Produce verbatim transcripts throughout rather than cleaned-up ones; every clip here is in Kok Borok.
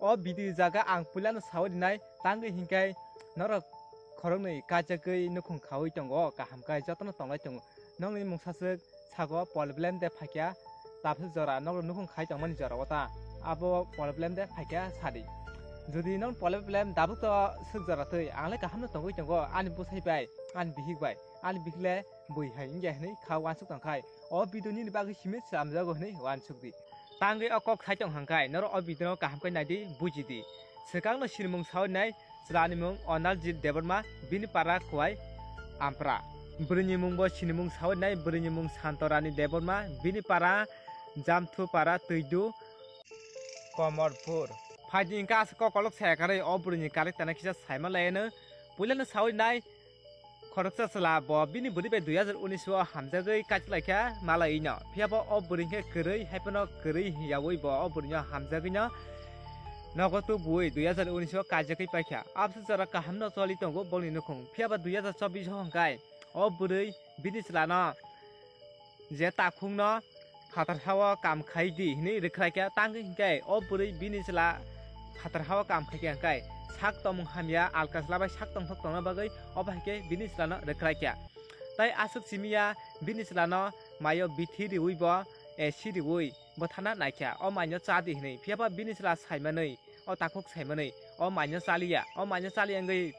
O video jaga ang puilano sawi rinai, tangwi hinkhe norok khoroknwi kaijakgwi nukhung khawi tongo, kaham khe jotono tonglai tongo. Nokni mungsaswk sago problem de phaikya, tabuk jora nokno nukhung khai tongmani jora o ta, abo problem de phaikya sadi. Jodi nok problem dabuk to swk jora twi, angle kahamno tongwi tongo, ani bwsai bai, ani bihik bai, ani bihik le bui hai wngya hinwi kha uansuk tongkhai. O video nini bagwi simi slamjago hinwi uansuk di. Tangwi o kok sai tong hangkhai, norok o video no kaham khe naidi, bujidi. Swkangno sinimung sawi nai, chwlani mung Onalji Debbarma, bini para Khowai Ampra. Bwrwini mung bo sinimung sawi nai, bwrwini mung Santorani Debbarma, bini para Jamthu para Twidu, Komorpur. Phaidi hwnkhe aswk kokolok saya karwi o bwrwini character no kisa saima laiano. Puilano sawi nai, khoroksa chwla bo bini bwrwi bai dui hazar unis o hamjagwi kaichwlaikha malaino. Phiyaba o bwrwi hwnkhe kwrwi, haiphano kwrwi yaui bo o bwrwino hamjagwino nogo tubuwi dui hazar unis o kaijagwi paikha. Abse jora kahamno choli tongo bongni nukhung. Phiyaba dui hazar chobbish o hwnkhe o bwrwi bini chwlano je takhukno phatar hao kam khai di hinwi rwkhraikha, tangwi hinkhe o bwrwi bini chwla phatar hao kam khaikha hwnkhe sak tongmung hamya alka chwla bai sak tongthok tongna bagwi obo hai khe bini chwlano rwkhraikha. Tai aswk simiya bini chwlano maio bithi riwi bo A C riwi bwthana naikha, o maino cha di hinwi. Phiyaba bini chwla saimanwi o takhuk saimanwi o maino chaliya, o maino chaliya wngwi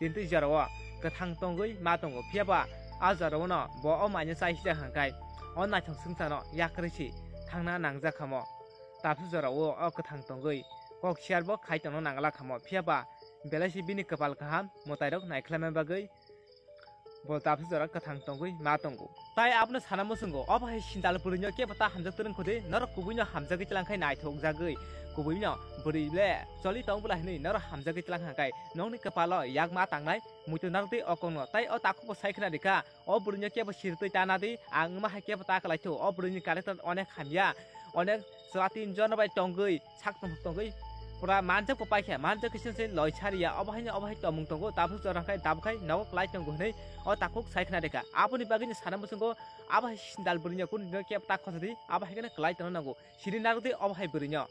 tintwi jorao kwthang tongwi ma tongo. Phiyaba a jorao no bo o maino chai sijak hangkhai o naithok swngcharno yakrwi si thangna nangjak khamo. Tabuk jorao o kwthang tongwi kok siar bo khai tongna nangla khamo. Phiyaba belai si bini kwpal kaham mwtairok naikhlaima bagwi bo tabuk jora kwthang tongwi ma tongo. Tai abono sana muchungo, obo hai sindal bwrwino kebo ta hamjak twrwng khudi, norok kubuino hamjagwi tlang khai naithok jagwi, kubuino bwrwi le choli tong bwla hinwi norok hamjagwi tlang hangkhai nokni kwpalo yak ma tangnai muitu narwk di o kokno. Tai o takhukbo sai khna rikha, o bwrwino kebo sirtwi ta nadi, ang wngma hai kebo ta kwlaithu, o bwrwini character onek hamya, onek chwla tin jon bai tongwi sak tongthok tongwi pura manjak bo paikha, manjak khe sini loi sariya, obo haino obo hai tongmung tongo, tabuk jora khai tabuk khai nogo kwlai tongo hinwi o takhuk sai khna rikha. Aboni bagwino sana muchungo abo hai sindal bwrwino kunu dino kebo ta khosadi, abo hai kheno kwlai tongna nango. Sini narwk di obo hai bwrwino.